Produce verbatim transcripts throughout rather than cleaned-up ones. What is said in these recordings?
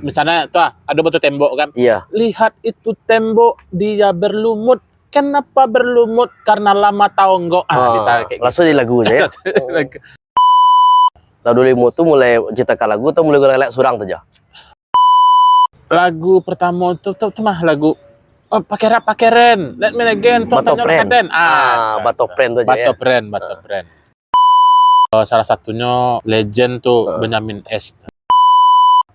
Misalnya tu ah, ada batu tembok kan. Iya. Lihat itu tembok, dia berlumut. Kenapa berlumut? Karena lama taonggok. Ah, bisa kayak gitu. Langsung di lagu sajo, ya. Lagu. Lah, dulu Imo tu mulai ciptakan lagu atau mulai galak-galak surang tu, Jo? Lagu pertama tu, tu, tu mah lagu, oh, Pakai Rap, Pakai Ren. Let me again, tuang tanyo Kaden. Ah, Bato Pren tu, Jo, ya? Bato Pren, Bato Pren. Eh, salah satunyo legend tu Benyamin S.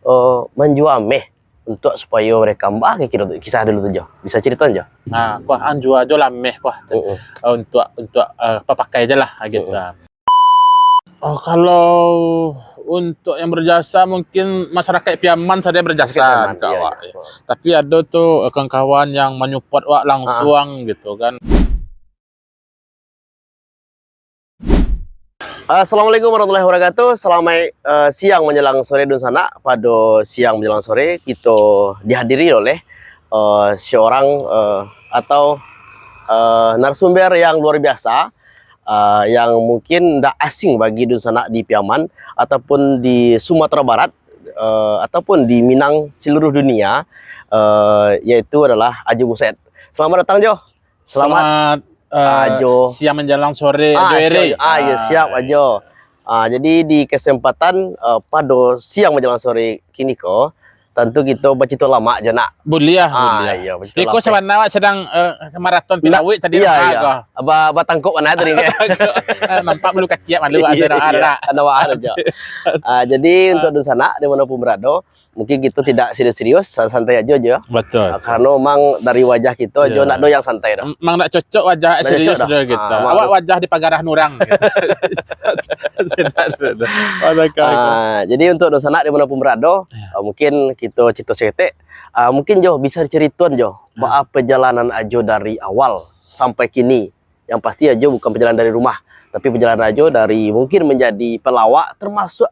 Eh, manjua ameh untuak supayo mereka, ah, kiro tu, kisah dulu tu, Jo. Bisa caritaan, Jo? Nah, kuah anjua jo lah ameh, kuah. Mm-mm. Eh, untuak, untuak, eh, papakai je lah, gitu. Mm-mm. Oh, kalau untuk yang berjasa, mungkin masyarakat Piaman sajo berjasa. Masyarakat Piaman, untuak awak, iya. Tapi ado tu, eh, kawan-kawan yang manyupport awak langsuang gitu kan. Assalamualaikum warahmatullahi wabarakatuh. Salamaik, eh, siang manjalang sore, dunsanak. Pado siang manjalang sore, kito dihadiri oleh, eh, seorang, eh, atau, eh, narasumber yang luar biasa, eh, yang mungkin ndak asing bagi dunsanak di Piaman ataupun di Sumatera Barat, eh, ataupun di Minang seluruh dunia, eh, yaitu adalah Ajo Buset. Selamat datang, Jo. Selamat, eh, siang manjalang sore, Ajo Eri. Ah, yo, siap, Ajo. Ah, jadi di kesempatan, eh, pado siang manjalang sore kini ko, tantu kito bacito lamak jo nak. Buliah, ah, buliah. Iyo, bacito lamak. Iko sabana awak sadang, eh, maraton tilawik tadi. Iyo, iyo. Ba-, batangkok bana tadi, kan? Eh, nampak bulu kaki awak malu. Iyo, ado, iyo. Ado, ado, Jo. Ah, jadi, untuk dunsanak, di mana pun berado, mungkin kito tidak serius-serius, sa-, santai ajo, Jo. Betul. Ah, karano memang dari wajah kito, Jo, ndak ado yang santai doh. Memang ndak cocok wajah serius doh, gitu. Ah, memang awak harus wajah di pagarah nurang, gitu. Tidak ada, tidak ada. Ah, jadi untuk dunsanak di mana pun berado, ah, mungkin kito cerita saketek. Ah, mungkin, Jo, bisa diceritakan, Jo, baa perjalanan Ajo dari awal sampai kini. Yang pasti Ajo bukan perjalanan dari rumah, tapi perjalanan Ajo dari mungkin menjadi pelawak, termasuk,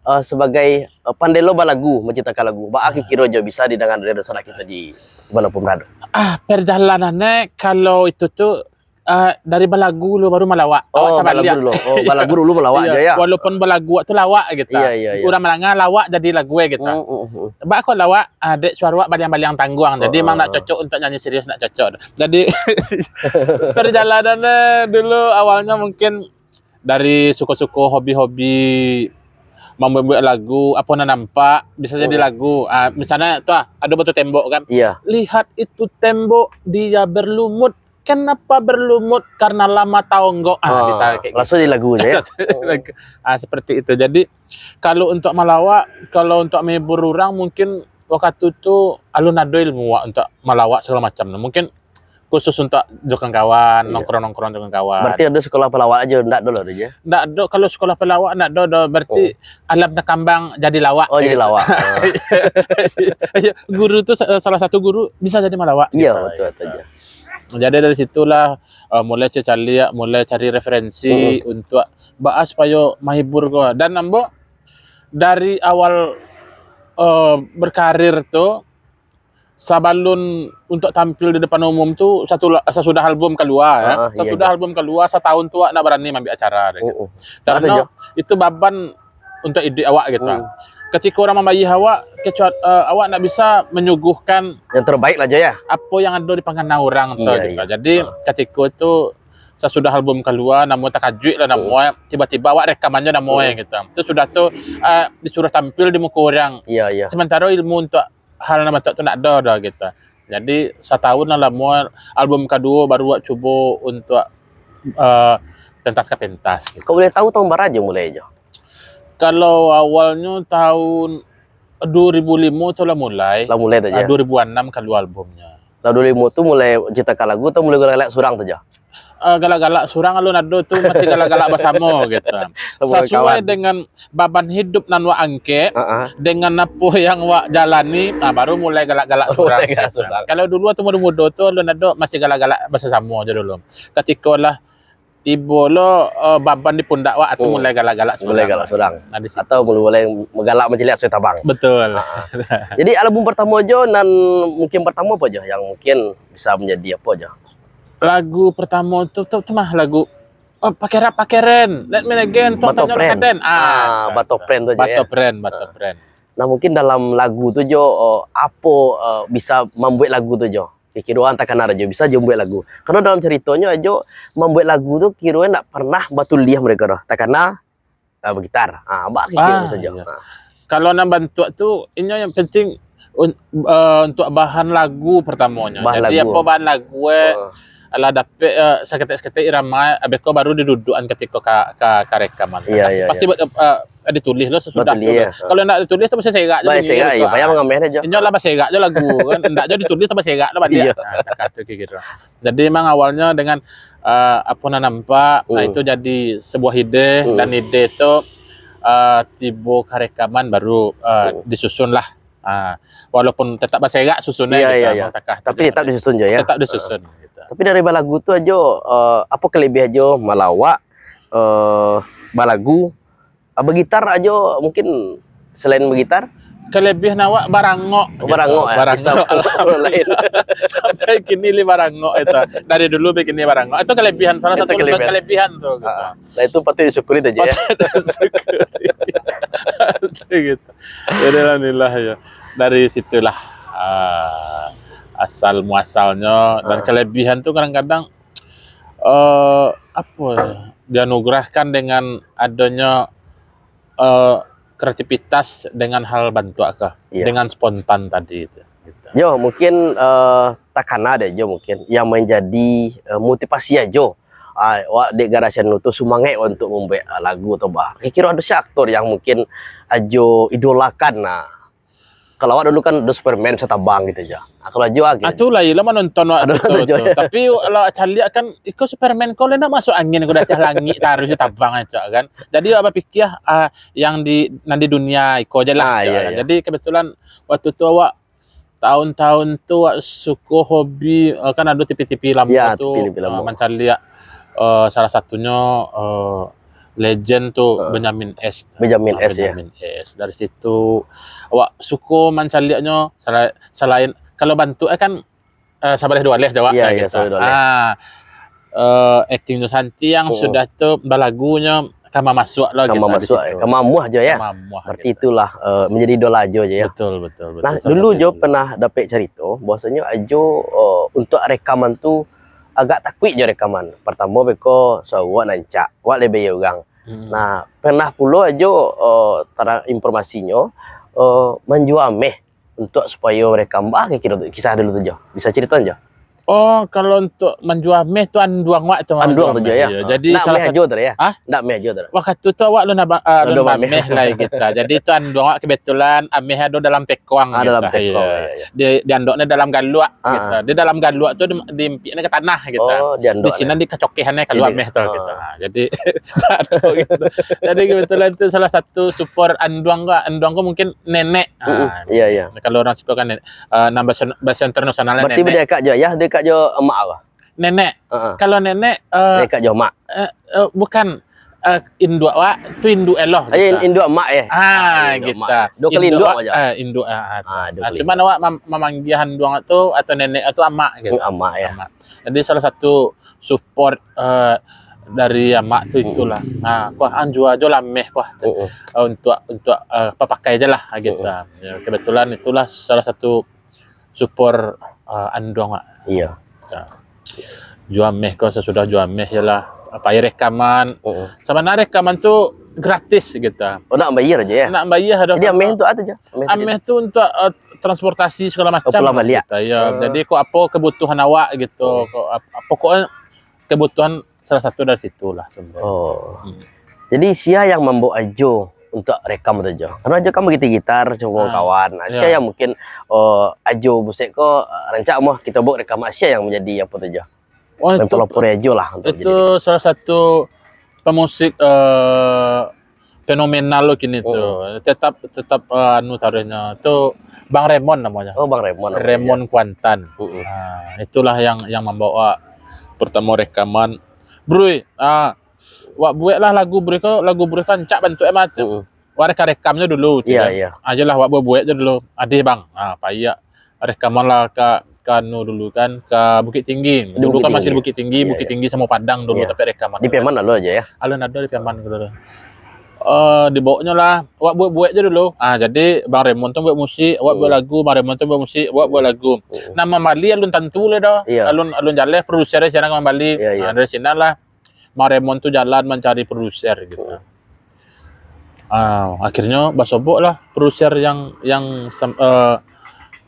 eh, sebagai, eh, pandai lo balagu, menciptakan lagu. Baa kiro, Jo, bisa didangar dari dunsanak kito di mana pun berado. Ah, perjalanannyo kalau itu tu, eh, dari balagu dulu baru malawak. Oh, balagu dulu. Oh, balagu dulu malawak, Jo, ya. Walaupun balagu tu lawak gitu. Iya, iya, iya. Urang mandanga lawak jadi lagu, eh, gitu. Mm, mm, mm. Baa kok lawak, ah, dek suaro awak baliang-baliang tangguang. Jadi memang ndak cocok untuk nyanyi serius, ndak cocok. Jadi, perjalanannyo dulu awalnyo mungkin dari suko-suko, hobi-hobi, mambuek-buek lagu, apo nan nampak, bisa jadi lagu. Ah, misalnya tu ah, ado batu tembok kan. Iya. Lihat itu tembok, dia berlumut. Kenapa berlumut? Karena lama taonggok. Ah, bisa kayak gitu. Langsung di lagu sajo, ya. Ah, seperti itu. Jadi, kalau untuk malawak, kalau untuk menghibur urang, mungkin wakatu tu alun ado ilmu wak untuk malawak segala macam. Mungkin khusus untuk jo kawan-kawan, nongkrong-nongkrong jo kawan-kawan. Berarti ado sekolah pelawak ajo, ndak ado lah, Jo? Ndak ado, kalau sekolah pelawak ndak ado doh. Berarti alam takambang jadi lawak. Oh, jadi lawak. Iya, guru tu sa-, salah satu guru bisa jadi malawak. Iya, gitu, betul, gitu. Jadi dari situlah, eh, mulai caliak, mulai cari referensi untuk baa supayo mahibur ko. Dan ambo dari awal, eh, berkarir tu, sabalun untuk tampil di depan umum tu, satu la-, sasudah album kalua, ya. Ah, iya, sasudah album kalua, satahun tu awak ndak barani mambuek acara, deh, gitu. Karena itu baban untuk iduik awak, gitu. Katiko urang mambayia awak, kecua-, eh, awak ndak bisa menyuguhkan yang terbaik lah, Jo, ya. Apo yang ado di pangana urang tu, gitu. Iya, iya. Jadi, katiko tu, sasudah album kalua, namo takajuik lah namo, eh. Tiba-tiba awak rekaman jo namo, eh, gitu. Tu sudah tu, eh, disuruh tampil di muko urang. Iya, iya. Sementaro ilmu untuk hal nan batua tu ndak ado doh, gitu. Jadi, satahun lah lamo, album kaduo baru awak cubo untuk, eh, pentas ka pentas, gitu. Kok boleh tahu tahun bara Jo mulai, Jo? Kalau awalnyo tahun duo ribu limo tu lah mulai. Lah mulai tu, Jo? Ah, duo ribu anam kalua albumnyo. Lah, duo ribu limo tu mulai ciptakan lagu atau mulai galak-galak surang tu, Jo? Eh, galak-galak surang alun ado tu, masih galak-galak basamo, gitu. Sasuai dengan baban hidup nan wak angkek, dengan apo yang wak jalani, nah, baru mulai galak-galak surang, gitu. Kalau dulu waktu mudo-mudo tu, alun ado, masih galak-galak basamo jo dulu. Katiko lah tibo lo, eh, baban di pundak wak, tu mulai galak-galak surang. Mulai galak surang. Nah, di situ. Atau mulai, mulai manggalak mancaliak soi tabang. Betul. Ah. Jadi, album pertamo Jo, nan mungkin pertamo apo Jo, yang mungkin bisa menjadi apo Jo? Lagu pertamo tu, tu, tu mah lagu, oh, Pakai Rap, Pakai Ren. Let me again, tuang tanyo Kaden. Ah, Bato Pren tu, Jo, ya? Bato Pren, Bato Pren. Nah, mungkin dalam lagu tu jo, eh, apo, eh, bisa mambuek lagu tu jo? Kiro-kiro ang takana jo, bisa jo buek lagu. Karano dalam caritonyo Ajo mambuek lagu tu kiro ndak pernah batuliah mereka doh. Takana, eh, bagitar. Ah, abak kiro Ah, sajo. Iyo. Ah. Kalau nan bantuak tu, inyo yang penting un-, eh, untuk bahan lagu pertamonyo. Bahan Jadi lagu. Apo bahan lagu, eh, Oh. Alah dapek, eh, saketek-saketek irama, abih ko baru didudukan katiko ka, ka, ka rekaman. Iyo, iyo, Pasti iyo. Buat, eh, eh, ditulis lo sasudah Batuliah, tu. Iyo. Kalau ndak ditulis tu pasti serak je. Baik, serak, iyo. Payah mangameh ajo. Inyo lah baserak je lagu kan. Ndak je ditulis tu baserak lah baliak. Iyo. Ah, takah tu kiro. Jadi memang awalnya dengan, eh, apo nan nampak, nah, Hmm. itu jadi sebuah ide, Hmm. dan ide tu, eh, tibo ka rekaman baru, eh, Hmm. disusun lah. Ah, walaupun tetap baserak susunnyo Iyo, gitu, iyo, iyo. Abang Takah tu Tapi tetap disusun jo, ya? Tetap disusun, gitu. Tapi dari balagu tu Ajo, eh, apo kelebihan Ajo malawak, eh, balagu, eh, bagitar Ajo mungkin selain bagitar? Kelebihan awak barangok, Oh, gitu. Barangok, ya? Barangok. Bisa orang lain. Sampai kini li barangok itu. Dari dulu be kini barangok. Itu kelebihan, salah Itu satu kelebihan. kelebihan tu, gitu. Ah, nah, itu patut disyukuri saja, ya? Patut disyukuri. Gitu. Jadi alhamdulillah ya. Dari situlah, ah, asal muasalnyo dan Ah. kelebihan tu kadang-kadang, eh, apa ya, dianugerahkan dengan adanya, eh, kreativitas dengan hal bantuak kah, Iya. dengan spontan tadi itu. Gitu. Yo, mungkin, eh, takana dek Ajo mungkin yang menjadi, eh, motivasi Ajo. Ah, wak dek garasian tu sumangaik untuk membuat, ah, lagu atau bah. Kiro-kiro ada si aktor yang mungkin Ajo idolakan nah. Kalau awak dulu kan ado Superman bisa tabang gitu aja. Ah, kalau Ajo ah, Ah, gitu. Tu lah, iyolah manonton wak Ado tu, tu, nonton tu. Tapi kalau caliak kan, iko Superman ko lah nak masuk angin ko di ateh langik taruih tabang acok kan. Jadi awak bapikia, ah, yang di, nan di dunia iko je lah, Ah, acok iya, kan. iya. Jadi kebetulan waktu tu awak tahun-tahun tu awak suko hobi, eh, kan ado T V-T V lamo Ya, tu, T V-T V lamo. eh, mancaliak, eh, salah satunyo, eh, legend tu Heeh. Benyamin S. Benyamin Ah, S, ya. Benyamin S. Dari situ, awak suko mancaliaknyo, sela-, selain, kalau bantuak kan, eh, sabaleh duo aleh jawab Iya, lah iya, gitu. Sabaleh duo aleh. Ah, eh, aktingnyo santiang, Oh. sudah tu balagunyo ka mamasuak lah Ka gitu di mamasuak, situ. Ka mamuah je, ya? Ka mamuah Berarti gitu. Itulah, eh, menjadi idola Ajo je, ya? Betul, betul, betul. Nah, Salah dulu satu Jo idola. Pernah dapek carito bahwasanyo Ajo, eh, untuk rekaman tu agak takuik jo rekaman. Pertamo beko suaro awak nancak, awak lai bayia urang. Hmm. Nah, pernah pulo Ajo, eh, tara-, informasinyo, eh, manjua ameh untuk supayo rekam. Bah, kiro-kiro tu, kisah dulu tu Jo. Bisa carito Jo? Oh, kalau untuk manjua ameh tu anduang awak tu, Anduang manjua tu Jo, ameh, ya? Iyo. Ah. Jadi Ndak salah ameh satu Ajo tu, ya? Hah? Ndak ameh Ajo tu. Wakatu tu awak alun aba-, ah, Alun alun bameh. Bameh lah kita. Jadi tu anduang awak kebetulan ameh ado dalam tekoang Ah, dalam gitu. Tekoang, Iyo. Iyo, iyo. Di, diandoknyo dalam galuak Ah, gitu. Ah. Di dalam galuak tu di, diimpiknyo ka tanah gitu. Oh, diandok Di sinan dikacokehan kalua Jadi, ameh tu ah. Gitu. Ah, jadi tak ado gitu. Jadi kebetulan tu salah satu support anduang ko, anduang ko mungkin nenek. Mm-mm. Ah, Iya, iya. Kalau urang suko kan, eh, nan bahasa, bahasa internasionalnyo Berarti nenek. Badiakak jo ayah, diakak jo emak apa? Nenek. Heeh. Kalau nenek, eh, Diakak jo emak. Eh, eh, bukan, eh, induak awak, tu induak eloh Ah, iya, gitu. Induak emak, ya? Ah, Ah, induak gitu. Emak. Dua kali induak Induak, aja. Eh, induak, ah, ah, Ah, dua ah, kali cuman induak. Awak mam-, mamanggia anduang tu atau nenek tu amak gitu. Hmm, amak, ya. Amak. Jadi salah satu support, eh, dari amak tu Mm-mm. itulah. Nah, kuah anjua jo lameh kuah tu. Mm-mm. Eh, untuk, untuk, eh, papakai je lah gitu. Mm-mm. Ya, kebetulan itulah salah satu support, eh, anduang, Wak. Iya. Nah. Jua ameh ko, sasudah jua ameh je lah. Pai rekaman. Mm-mm. Sabananyo rekaman tu gratis gitu. Oh, nak bayar aja ya? Nak bayar ado Jadi kan. Ameh tu apa aja? Ameh tu Ameh tu untuk, eh, transportasi segala Oh, macam pulang lah balik. Gitu. Ya, Hmm. jadi kok apa kebutuhan awak gitu. Hmm. Kok ap-, pokoknya kebutuhan salah satu dari situ lah sebenarnya. Oh. Hmm. Jadi sia yang mambawa Ajo untuk rekam tu Jo? Karena Ajo kan bagita gitar sama Ah, kawan. Nah, ya. Sia yang mungkin, oh, Ajo busek ko, eh, rancak mah kita buat rekam. Sia yang menjadi apa tu Jo? Oh, Main itu, pelopor Ajo lah untuk itu jadi. Salah satu pemusik, eh, fenomenal lo kini tu. Oh. Tetap, tetap, eh, anu taruhnyo. Tu Bang Remon namanya. Oh, Bang Remon namanya. Remon Kuantan. Mm-mm. Ah, itulah yang, yang mambawa pertama rekaman. Bro, ah, wak buek lah lagu Bro ko, lagu Bro ko rancak bantuak e mah. Mm-mm. Wak reka-, rekamnyo dulu, Iya, kan. Iya. Ajolah wak buek-buek je dulu. Adih, Bang. Ah, paiak. Rekaman lah ka, ka anu dulu kan, ka Bukittinggi. Di Dulu kan Bukittinggi. Masih di Bukittinggi, Iya, Bukittinggi iya. Samo Padang dulu, Iya. Tapi rekaman Di dulu. Piaman lalu aja ya. Alun ado di Piaman dulu. Eh, dibawanyo lah, awak buek-buek je dulu. Ah, jadi Bang Raymond tu buek musik, awak buek lagu, Bang Raymond tu buek musik, awak buek lagu. Hmm. Nan mambali alun tantu lai doh. Iya. Alun, alun jaleh produser siapa nan mambali. Iya, iya. Ah, dari sinan lah Bang Raymond tu jalan mancari produser gitu. Hmm. Ah, akhirnyo basobok lah produser yang, yang sam-, eh,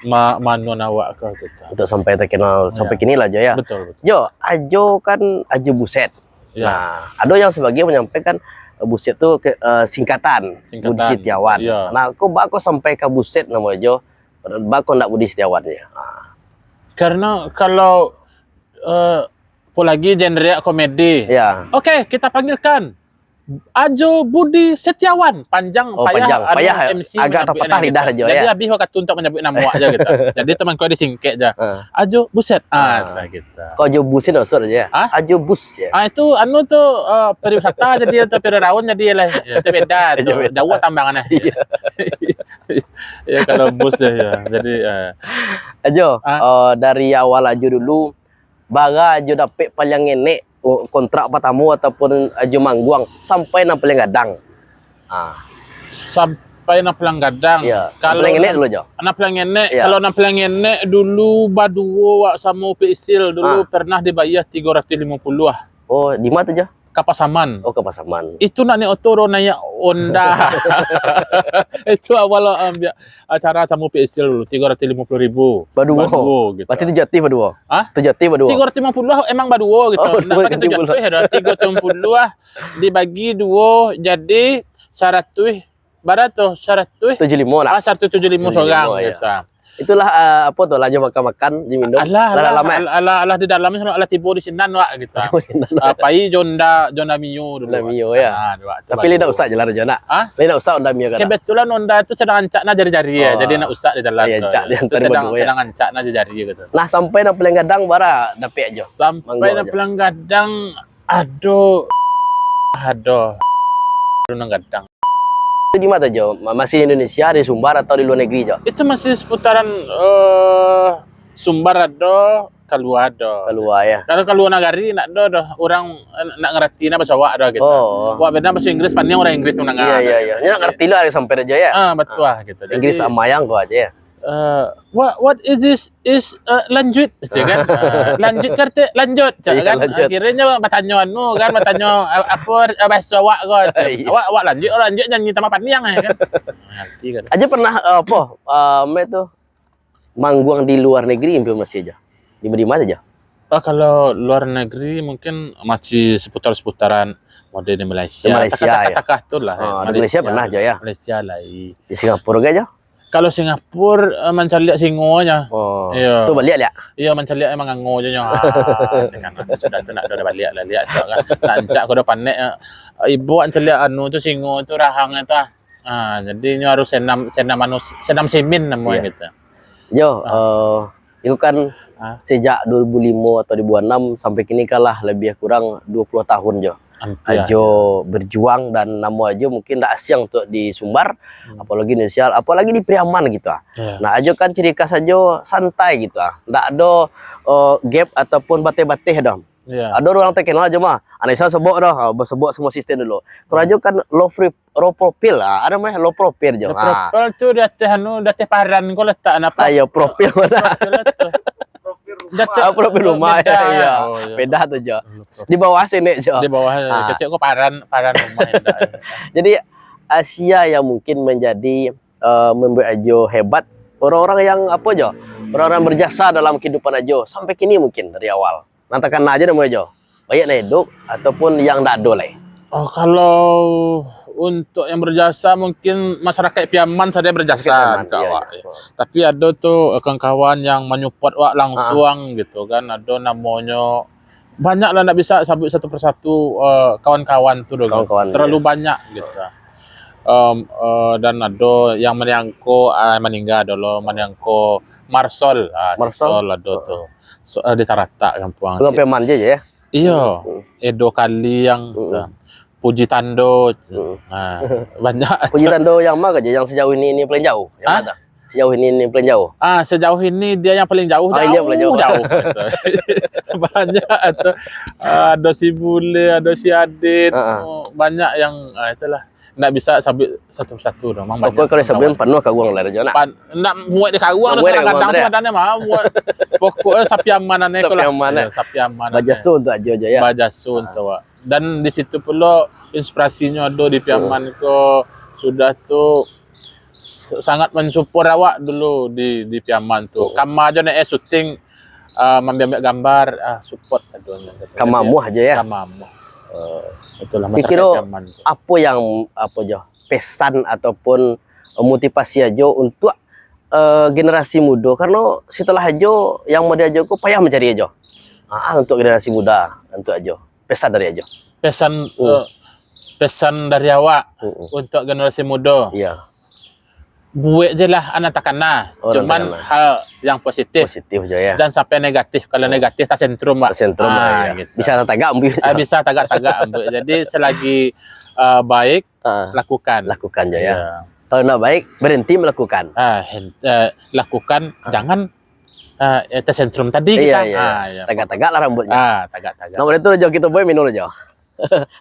ma-, manuan awak ko gitu. Untuk sampai terkenal sampai kini lah, Jo, ya? Betul, betul. Jo, Ajo kan Ajo Buset. Ya. Nah, ado yang sebagian menyampaikan, eh, Buset tu ke, eh, singkatan, Budi Setiawan. Iya. Nah, kok baa kok sampai ka Buset namo Ajo, baa kok ndak Budi Setiawan je? Ah. Karena kalau, eh, apolagi genre komedi. Ya. Oke, kita panggilkan Ajo Budi Setiawan. Panjang, oh, payah, panjang. Anu, payah, M C agak terpatah lidah Ajo, ya. Jadi habis waktu untuk menyebut nama awak aja gitu. Jadi teman kau disingkat aja. Ah. Ajo Buset. Ah, gitu. Kau Ajo Buset, no, sur aja. Hah? Ajo Bus je. Ah, itu anu tu, eh, pariwisata jadi atau periraun jadi lah. Ya, itu beda tu. Beda. Jauh tambangan eh. Iya. Ya, kalau bus deh ya. Jadi, eh. Ajo, eh, dari awal Ajo dulu, bara Ajo dapek paliang enek, oh, kontrak patamo ataupun Ajo mangguang sampai nan paliang gadang? Ah. Sampai nan paliang gadang. Iya, kalau nan paliang enek dulu, Jo. Nan paliang enek, iya. Kalau nan paliang enek dulu baduo wak samo Upik Isil dulu pernah dibayar tigo ratus limo puluah. Oh, di mana tu, Jo? Ka Pasaman. Oh, ka Pasaman. Itu nak naiak oto doh, naiak Honda. Itu awal, um, ambiak acara samo Upik Isil dulu, tigo ratus limo puluah ribu. Baduo. Baduo gitu. Berarti tujuah ratus baduo? Hah? Tujuah ratus baduo? Tigo ratus limo puluah emang baduo gitu. Oh, nak pakai tujuah ratus ya dah. Tigo ratus limo puluah dibagi duo jadi saratuih, bara tu? Saratuih? Tujuah limo lah. Ah, saratuih tujuah limo sorang gitu. Itulah, ah, apa tu, lah jo makan-makan, jo minum. Alah, alah, alah, alah, di dalam, alah tibo di sinan, wak, gitu. Tibo di sinan. Ah, pai jo Honda, jo Honda Mio dulu. Honda Mio, ya. Ah, wak, tu. Tapi lai ndak usak jalan aja, nak? Hah? Lai ndak usak Honda Mio, kan? Kebetulan Honda tu sadang rancak nah jari-jari, ya. Oh. Jadi ndak usak di jalan tu, ya. Itu sadang, sadang rancak nah jari-jari, gitu. Nah, sampai nan paliang gadang bara dapek Ajo? Sampai nan paliang gadang, aduh, aduh, nan gadang. Itu di mana, Jo? Ma-, masih di Indonesia, di Sumbar, atau di luar negeri, Jo? Itu masih seputaran, eh, Sumbar ado, kalua ado. Kalua, ya. Kalau kalua nagari, ndak ado doh. Urang, eh, ndak ngarati nah baso awak doh, gitu. Oh. Wak beda baso Inggris, pandai urang Inggris mandanga. Iya, iya, iya. Ndak ngarati lah sampai aja, ya? Ah, betul lah, gitu. Inggris amayang ko aja, ya? Eh, "What, what is this? Is, eh, lanjut," cak kan? Eh, "Lanjut kan, Tek? Lanjut," cak kan? Iya, lanjut. Akhirnyo batanyo anu kan, batanyo, eh, apo, eh, bahaso awak ko, cak. Iya. "Awak, awak lanjut, awak lanjut nyanyi Tama Paniang," eh, kan? Ngarati kan. Ajo pernah, eh, apo, eh, apo tu, manggung di luar negeri, ampia masih aja? Di, di mana aja? Ah, kalau luar negeri mungkin masih seputar-seputaran model di Malaysia. Di Malaysia, ya. Takah-takah tu lah, ya. Ah, di Malaysia pernah aja, ya? Malaysia lah, i. Di Singapura ke aja? Kalau Singapura, eh, mancaliak singo aja. Oh, iyo. Tu baliak liak? Iyo, mancaliak emang ango aja nyo. Ah, cak kan, sudah tu nak ado baliak lah, liak cak kan. Nak ancak ko dah panek, eh. Ibo mancaliak anu tu, singo tu, rahang tu, ah. Ah, jadi nyo harus senam, senam anu, senam semin namonyo gitu. Jo, eh, itu kan sejak dua ribu lima atau dua ribu enam sampai kini kan lah lebih kurang dua puluh tahun, Jo. Ampia, Ajo berjuang dan namo Ajo mungkin ndak asing untuk di Sumbar, apalagi Indonesia, apalagi di Piaman gitu ah. Iya. Nah, Ajo kan ciri khas Ajo santai gitu ah. Ndak ado, eh, gap ataupun bateh-bateh doh. Iya. Ado urang terkenal Ajo mah. Anissa sebok doh, ha, basebok semua sistem dulu. Kalau Ajo kan low free, low profile lah, ado mah low profile Jo. Low profile tu di ateh anu, di ateh paran ko letak, napa? Ayo, profil mana? Profil tu. Di ateh, ah, profil rumah, beda, ya, iya. Oh, iya. Beda tu Jo. Low profile. Di bawah sini Jo. Di bawah, kecek ko paran, paran rumah, indak. Jadi, Asia yang mungkin menjadi, eh, membuat Ajo hebat, orang-orang yang apa Jo? Orang-orang berjasa dalam kehidupan Ajo sampai kini mungkin dari awal. Nan takana aja namo Ajo. Baik nan iduik ataupun yang ndak ado lai. Oh, kalau untuk yang berjasa, mungkin masyarakat Piaman sajo berjasa untuk awak. Tapi ado tu, eh, kawan-kawan yang manyupport awak langsuang gitu kan. Ado namonyo, banyak lah, ndak bisa sabuik satu persatu, eh, kawan-kawan tu doh kan. Terlalu banyak gitu. Em, eh, dan ado yang maniangko, ah, maningga dolo, maniangko Marsol, ah, si Sol ado tu. So, eh, di Taratak kampuang. Urang Piaman je, je, ya? Iyo. Edo Kaliang, Puji Tando. Ha, banyak. Puji Tando yang ma Jo? Yang sejauh ini, ini paling jauh? Yang mana? Sejauh ini, ini paling jauh? Ah, sejauh ini dia yang paling jauh. Ah, dia paling jauh. Jauh, jauh. Banyak tu. Ah, ado si Bule, ado si Adit. Oh, banyak yang, ah, itulah. Ndak bisa sabuik satu-satu doh, memang banyak. Pokoknya kalau sabuik penuh karuang lah, Jo, nak. Pan, ndak muat di karuang, Muat di karuang, kadang tu ya. Kadang mah muat. Pokoknya sapi aman ni Sapi kalau. Aman, Ya, eh. Sapi aman. Bajaso untuk Ajo, Jo, ya. Bajaso tu, Wak. Dan di situ pulo inspirasinyo ado di Piaman ko sudah tu s- sangat mensupport awak dulu di di Piaman tu. Oh. Kama jo nek eh, syuting uh, mambiak gambar, ah support sadonyo. Kama muah aja ya. Kama muah. Eh, Itulah Kira-kira masyarakat Piaman tu. Apa yang apa Jo pesan ataupun eh, motivasi Ajo untuk eh, generasi muda, karena setelah Ajo yang mau diajo ko payah mencari Ajo. Ah, untuk generasi muda, untuk Ajo. Pesan dari Ajo. Pesan Oh. eh, pesan dari awak Mm-mm. untuk generasi muda. Iya. Buek je lah anak takana. Oh, Cuman anak takana. Hal yang positif. Positif Jo ya. Jangan sampai negatif. Kalau Oh. Negatif tak sentrum, Pak. Sentrum Ah, lah ya. Gitu. Bisa tagak ambil. Ah, bisa tagak-tagak ambil. Jadi selagi uh, baik Ah, lakukan. Lakukan Jo ya. Iya. Kalau nak baik, berhenti melakukan. Ah, hen- eh, lakukan Ah. jangan ah, eh, tersentrum tadi Iya, kita. iya. Ah, iya. Tagak-tagak lah rambutnya. Ah, tagak-tagak. Nomor itu Jo kita boy minum aja.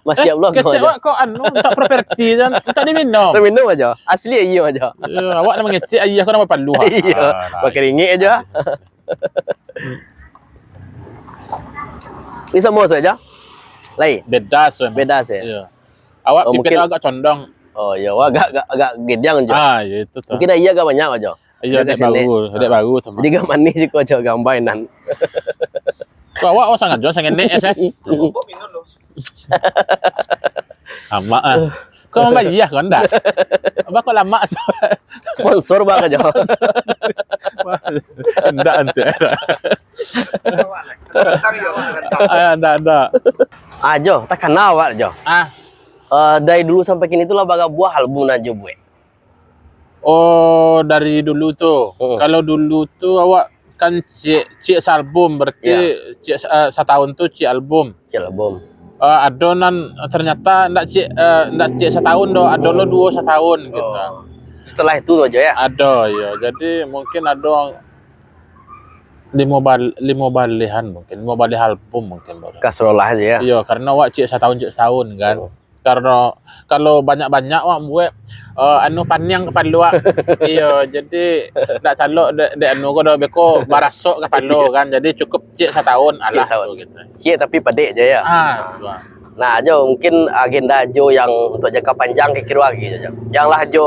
Masih Eh, Allah kau kecek aja. Awak kau anu tak properti dan tak diminum. Kita minum aja. Asli iya aja. Ya, awak nak mengecek ayah kau nama palu. Iya. Pakai ringgit aja. Ini sama saja. Lain. Beda so. Beda sih. Iya. Awak Oh, pipit mungkin- agak condong. Oh iya, wah, agak agak, agak gediang je. Ah, ya itu tuh. Mungkin iya agak banyak aja. Iya, Dia dek kasih baru, dek baru sama. Jadi agak manis juga aja gambar nan. Kau awak oh sangat jauh sangat nek eh. Amak ah. Kau membayar kau ndak? Apa kau lama Sponsor bang aja. Ndak ente. Ah, ndak ndak. Ajo, tak kenal awak Jo. Ah, Eh, dari dulu sampai kini tu lah berapa buah album nan Ajo buat? Oh, dari dulu tu. Oh. Kalau dulu tu awak kan cik cik sealbum berarti Ya. cik uh, setahun tu cik album. Cik album. Uh, ado nan ternyata ndak cik uh, ndak cik setahun doh, ado lo duo setahun gitu. Oh. Setelah itu aja ya. Ado ya. Jadi mungkin ado limo bal limo balihan mungkin, limo balih album mungkin baru. Kasrolah aja ya. Iya, karena awak cik setahun cik setahun kan. Oh. Karena kalau banyak-banyak awak buat uh, anu paniang kepala awak. Iya, jadi ndak talok dek, dek anu ko dah beko barasok kepala kan. Jadi cukup cik setahun alah Setahun. Tu, gitu. Cik tapi pedek aja ya. Ah, tu ah. Nah, Ajo mungkin agenda Ajo yang untuk jangka panjang kira-kira lagi aja. Yang lah Ajo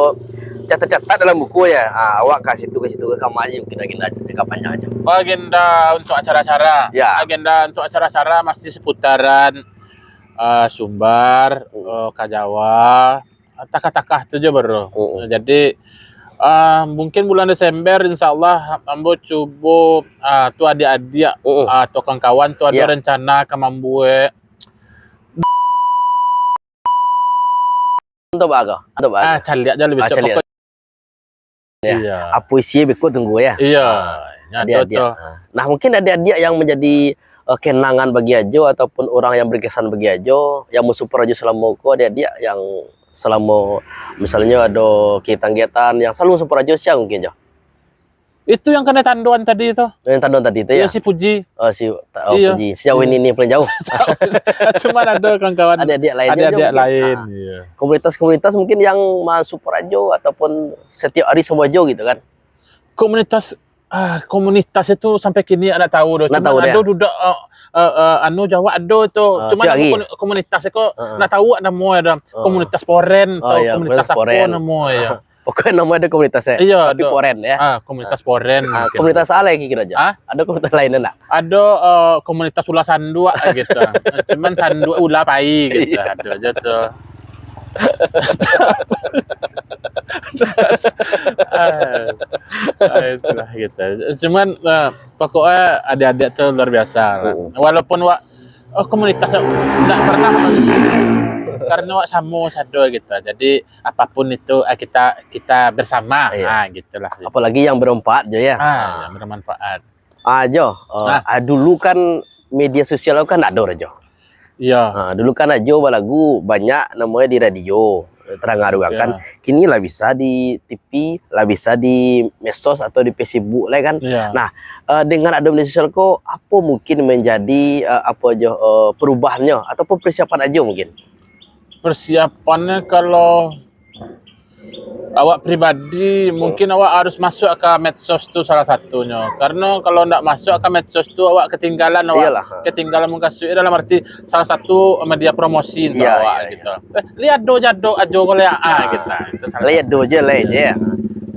catat-catat dalam buku ya. Ah, awak ke situ ke situ ke kamar aja mungkin agenda jangka panjang aja. Agenda untuk acara-acara. Ya. Agenda untuk acara-acara masih seputaran uh, Sumbar, Hmm. uh, ka Jawa, takah-takah tu je baru. Hmm. Jadi uh, mungkin bulan Desember insya Allah ambo cubo uh, tu adik-adik Hmm. uh, atau kawan-kawan tu ada Ya. rencana ka mambuek Untuk baga, untuk ah baga. caliak je lebih Ah, siap caliak. pokok. Ya. Iya. Apa isi beko tunggu ya. Iya. Adik-adik. Nyata tu. Ah. Nah, mungkin adik-adik yang menjadi eh, kenangan bagi Ajo ataupun orang yang berkesan bagi Ajo yang mensupport Ajo selama ko adik-adik yang selama misalnya ada kegiatan-kegiatan yang selalu support Ajo siang mungkin Jo. Itu yang kena tanduan tadi tu. Yang tandon tadi tu Ya, ya. Si Puji. Oh, si oh, Iya. Puji. Sejauh ini ni paling jauh. Cuman ada kawan-kawan Adik-adik lain juga adik-adik mungkin. lain. Ah. Iya. Komunitas-komunitas mungkin yang mensupport Ajo ataupun setiap hari sama Ajo gitu kan. Komunitas ah komunitas itu sampai kini ndak tahu doh. Ndak Cuman tahu ada dia. Dudak uh, uh, uh, anu Jawa ada tu. Ah, Cuman tiap aku hari. Komunitas ko Ah, ah. Ndak tahu namo ada. Ah. Komunitas Poren Oh, atau iya, komunitas Komunitas apa Poren. Namo ya. Pokoknya nama ada komunitas ya. Iya, Tapi ada. Poren ya. Ah, komunitas Poren. Ah, Mungkin. Komunitas apa lagi kira aja? Ah? Ada komunitas lain enggak? Ada uh, komunitas ulah sanduk gitu. Cuman sanduk ulah pai gitu. Iya. Ada aja tu. Ah, ah, itulah gitu. Cuman uh, pokoknya adik-adik tu luar biasa lah. Mm-mm. Walaupun wak oh, komunitas ndak pernah karena wak samo sado gitu. Jadi apapun itu eh, kita kita bersama. Iya. Ah, gitulah. Apalagi yang bermanfaat aja ya. Ah, yang bermanfaat. Ah, Jo, eh, Ah. ah, dulu kan media sosial kan ndak ada Jo. Iya. Ah, dulu kan Ajo balagu banyak namanya di radio, eh, terang aruang kan. Iya. Kini lah bisa di T V, lah bisa di medsos atau di Facebook lah kan. Iya. Nah, eh, dengan ada media sosial ko apa mungkin menjadi eh, apa Ajo eh, perubahannya ataupun persiapan Ajo mungkin? Persiapannyo, kalau awak pribadi, mungkin awak harus masuk ka medsos tu salah satunyo. Karena kalau ndak masuk ka medsos tu, awak ketinggalan, awak Iyalah. ketinggalan mukasuik dalam arti salah satu media promosi untuk Iya, awak iya, gitu. Eh, lihat do jado ajo ko lihat. Ah, Ah. gitu. Itu salah Lihat satu. do je, lihat je.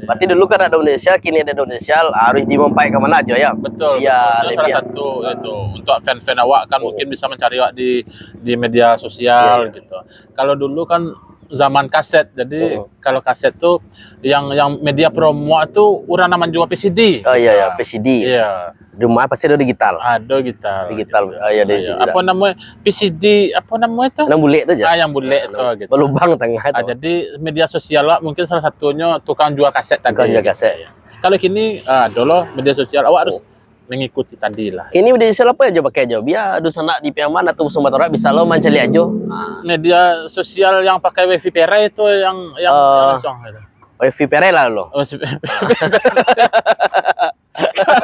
Berarti dulu kan ada Indonesia, kini ada Indonesia, harus dimampaikan mana aja ya. Betul, Ya, betul. Itu salah lebih. satu itu. Untuk fan-fan awak kan Oh. mungkin bisa mencari awak di di media sosial Iya, iya. gitu. Kalau dulu kan zaman kaset. Jadi Oh. kalau kaset tu yang yang media promo tu urang nan manjua P C D. Oh iya ya, Ah, P C D. Iya. Di rumah pasti ada digital. Ada gitar. Digital. Gitu. Ah, iya, dari Iya. situ Apa dah. nama P C D, apa nama tu? Yang bulek tu je. Ah, yang bulek Ah, tu gitu. Berlubang tengah Ah, tu. jadi media sosial lah mungkin salah satunyo tukang jual kaset tadi. Tukang jual kaset. Iya. Kalau kini ah, dulu media sosial awak harus Oh. mengikuti tadi lah. Kini media sosial apa aja pakai aja? Biar dunsanak di Piaman atau Sumatera bisa lo mancaliak aja. Ah. Media sosial yang pakai wifi perai tu yang yang Ah. langsung gitu. Wifi perai lah lo. Oh, si-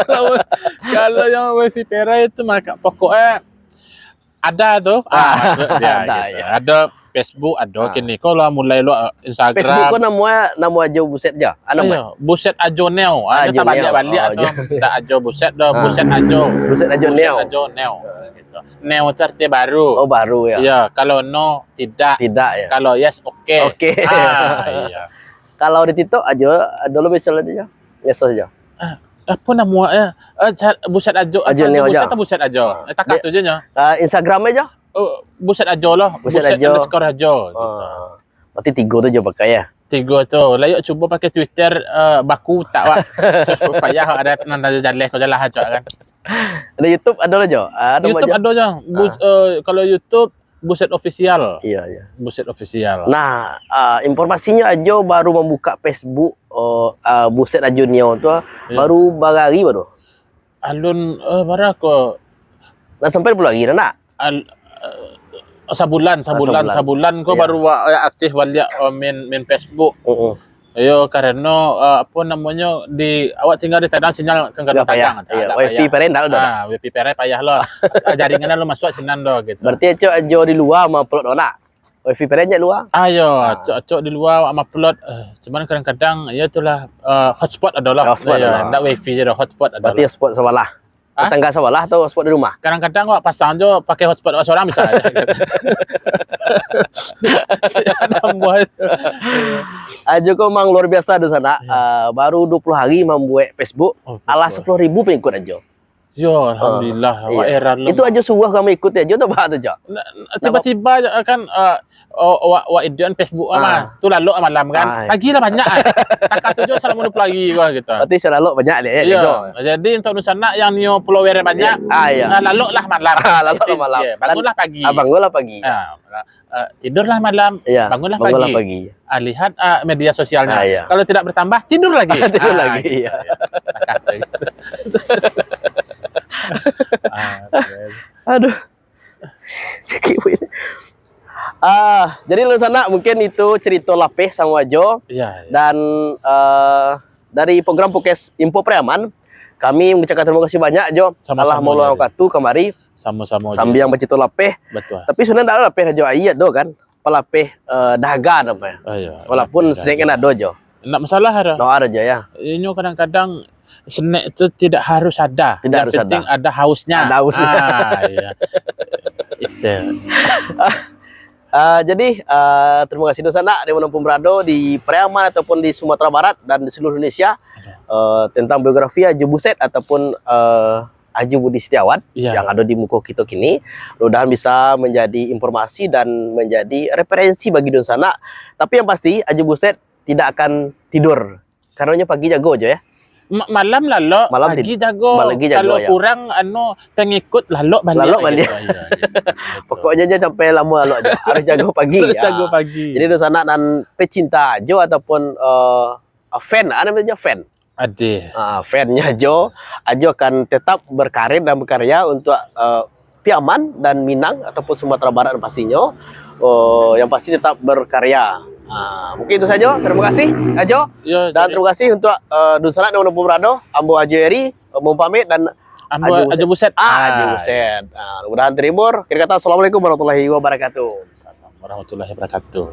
kalau kalau yang wifi perai itu maka pokoknya ada tu. Ah, Ah, maksud dia ada, gitu. ya. Ada Facebook, ada Ah. kini. Kau lah mulai lo ah, Instagram. Facebook kau nama nama aja Buset aja. Ah, nama? Iya, Buset Ajo Neo. Ah, Ajo Ajo Neo. Tabalik-balik Oh, atau Ajo. tak Ajo Buset dah, Ah. Buset Ajo. Buset Ajo Buset Neo. Ajo Neo. Gitu. Neo itu artinya baru. Oh, baru ya. Iya, kalau no tidak. Tidak ya. Kalau yes oke. Oke. Ah, iya. Kalau di TikTok aja, ada lo misalnya aja. Biasa aja. Ah, apa nama ya? Ah, ca- Buset Ajo, Ajo Ajo Neo Buset aja. atau Buset Ajo? Ah. Eh, takah Dia- tu je nya. Ah, Instagram aja. Oh, Buset Ajo lah. Buset Buset Ajo. underscore Ajo. Gitu. Ah. Berarti tiga tu je pakai ya. Tiga tu. Lah yuk cuba pakai Twitter eh, baku tak, Wak? Payah ada nan tanya jaleh kau jalan aja kan. Ada YouTube ada lah Jo. Ah, ada YouTube aja. ada je. Bu- Ah. eh, kalau YouTube Buset Official. Iya, iya. Buset Official. Nah, ah, informasinya Ajo baru membuka Facebook oh, ah, Buset Ajo Neo tu ah, Iya. baru berapa hari baru? Alun eh, bara ko Nak sampai dua puluh hari dah nak? Al, eh, sabulan, Ah, sabulan, sabulan. sabulan ko Iya. baru wa- eh, aktif baliak eh, main main Facebook. Heeh. Yo karano eh, apa namonyo di awak tinggal di Tanah sinyal kan Nggak kadang-kadang payah. Iya, tak wifi payah. Perai ndak ada dah. Ah, wifi perai payah lo. Ah, jaringan lo masuk sinan do gitu. Berarti acok ajo di luar mah upload nak? Wifi perai ndak luar? Ah, yo, Ah. acok-acok di luar awak mah upload. Eh, cuman kadang-kadang ya itulah eh, hotspot adalah. Hotspot Ya, adalah. ndak wifi je dah, hotspot Berarti adalah. hotspot sebelah. Hah? Tetangga sebelah atau hotspot di rumah? Kadang-kadang awak pasang jo pakai hotspot awak seorang bisa aja. Nambah. Ajo ko mang luar biasa di sana. Ya. Ah, baru dua puluh hari membuat Facebook. Oh, Alah betul. sepuluh ribu pengikut ajo. Yo, alhamdulillah, Ah, awak iya. heran lah. Itu ajo suruah kami ikut ajo tu bah tu Jo. Nah, tiba-tiba je kan ah, oh, awak awak idian Facebook Ah. mah. Tu lalok malam kan. Ah, iya. Pagi lah banyak kan. Takah tu jo salah mano pelagi kau gitu. Berarti selalu banyak deh ya. Iya. Gitu. Jadi untuk dunsanak yang nio follower banyak. Iya. Ah, iya. Ah, lalok lah malam. Ah, lalok lah malam. Iya, bangunlah pagi. Ah, bangunlah pagi. Ah, ah, tidurlah malam, Iya, bangunlah bangunlah pagi. pagi. Ah, lihat ah, media sosialnya. Ah, iya. Kalau tidak bertambah, tidur lagi. Tidur Ah, lagi, gitu, iya. iya. Takah tu gitu. Ah, keren. Aduh. Sakit perut. Ah, jadi dunsanak mungkin itu cerita lapeh sama Jo. Iya, iya. Dan eh, dari program Podcast Info Preaman, kami mengucapkan terima kasih banyak Jo. Sama-sama, Allah meluangkan Jo. waktu kemari. Sama-sama Jo. Sambil yang bercerita lapeh. Betul. Tapi sebenarnya tak ada lapeh Jo ayat tu kan. Pelapeh eh, dahaga namanya. Oh, iya. Walaupun Lapeh snack kan dahaga. ada Jo. Ndak masalah dah. No ada Jo ya. Inyo kadang-kadang snack tu tidak harus ada. Tidak Yang harus penting ada. ada hausnya. Ada hausnya. Ah, iya. Itu. Ah, jadi ah, terima kasih dunsanak di mana pun berada di Pariaman ataupun di Sumatera Barat dan di seluruh Indonesia Ada. eh, tentang biografi Ajo Buset ataupun eh, Ajo Budi Setiawan Iya. yang ada di muka kita kini. Mudah-mudahan bisa menjadi informasi dan menjadi referensi bagi dunsanak. Tapi yang pasti Ajo Buset tidak akan tidur. Karena nyo pagi jago Jo ya. Ma- malam lalok, Malam pagi tid- jago. pagi jago, Kalau ya. kurang anu pengikut lalok balik Lalok lagi balik. Jo. Iya, gitu. Pokoknya je sampai lama lalok Jo. Harus jago pagi. Harus Ya. jago pagi. Jadi dunsanak nan pecinta Ajo ataupun eh, fan, ah, namanya Jo fan. Adih. Ah, fannya Ajo, Ajo akan tetap berkarir dan berkarya untuk eh, Piaman dan Minang ataupun Sumatera Barat pastinya. Oh, yang pasti tetap berkarya. Ah, mungkin itu saja. Terima kasih Ajo. Ya, Dan jadi terima kasih untuk eh, dunsanak dan pun berada. Ambo Ajo Eri, eh, mau pamit dan Ambo Ajo Ajo Buset. Buset. Ah, Ajo Ah, Buset. Ah, mudah-mudahan terhibur. Kita kata assalamualaikum warahmatullahi wabarakatuh. warahmatullahi wabarakatuh.